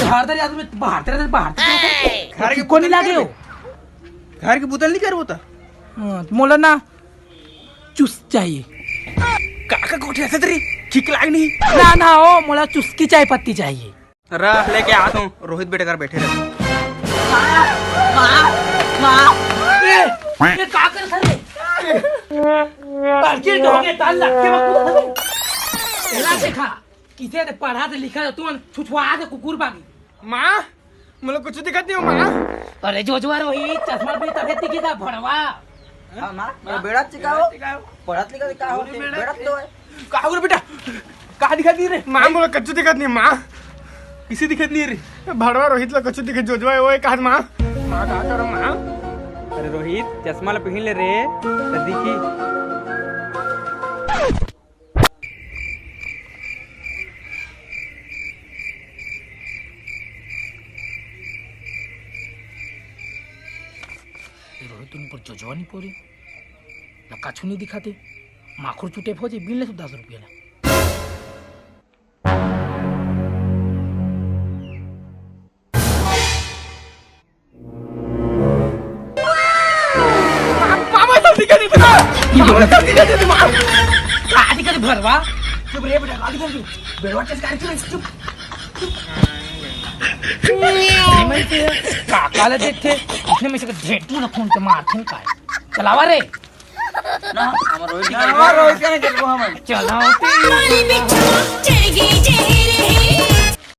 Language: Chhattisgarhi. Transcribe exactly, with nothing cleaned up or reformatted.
हर दर यार, मैं बाहर तेरा, बाहर तेरा। घर के कोनी लागे हो? घर के बुता ल नइ करबो त? हाँ, मोला ना चुस चाहिए। का, का गोठियाथस रे? ठीक लाग नहीं। ना, ना, ओ, मोला चुस्की चाय पत्ती चाहिए। रह, लेके आत हूँ, रोहित बेटे घर बैठे रहे। माँ, माँ, माँ। ए, ए, का करत हस रे? बड़की डोंगे ताल लग के बकू था तू। एला देखा, किसे ते पढ़ा ते लिखा ते तू छुछुआ दे कुकुर बागी। माँ, मोला कुछ दिखत नहीं हो, माँ। अरे जोजवा रोहित, चश्मा भी तभे दिखी था भड़वा। हाँ, माँ, मोला बेड़ा चिकाओ। पढ़त लिखत का होथे? बेड़ा तो है। का हो रे बेटा? का दिखत नहीं रे? माँ, मोला कच्चू दिखत नहीं, माँ। किसे दिखत नहीं रे? भड़वा रोहित ला कच्चू दिखे, जोजवा ओए कहत, माँ। माँ, का करो, माँ? अरे रोहित, चश्मा ला पहन ले रे, त दिखी। ए रोहित, तुम पर जोजवा नहीं पोरे। ना कछु नहीं दिखाते। माखुर चुटे फौजी, बिन ले दस रुपया ला। मामा, जल्दी कर दे, मामा। मामा, जल्दी कर दे, मामा। का दिखा दे भड़वा? चुप रे बेटा, का दिखा दे? बेड़वा चेस कर, चुप, चुप। काका ला देखथे, इसने में से ढेंटू ना फोन के मारथे का। चलावा रे। ना, हमर रोहित ना, हमर रोहित का नहीं चलबो हमन। चलाओ। चढ़ गई जहर है।